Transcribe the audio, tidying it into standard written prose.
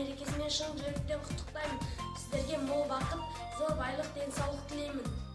мерекесімен шын жүректен құттықтаймын. Сіздерге мол бақыт, зор байлық, денсаулық тілеймін.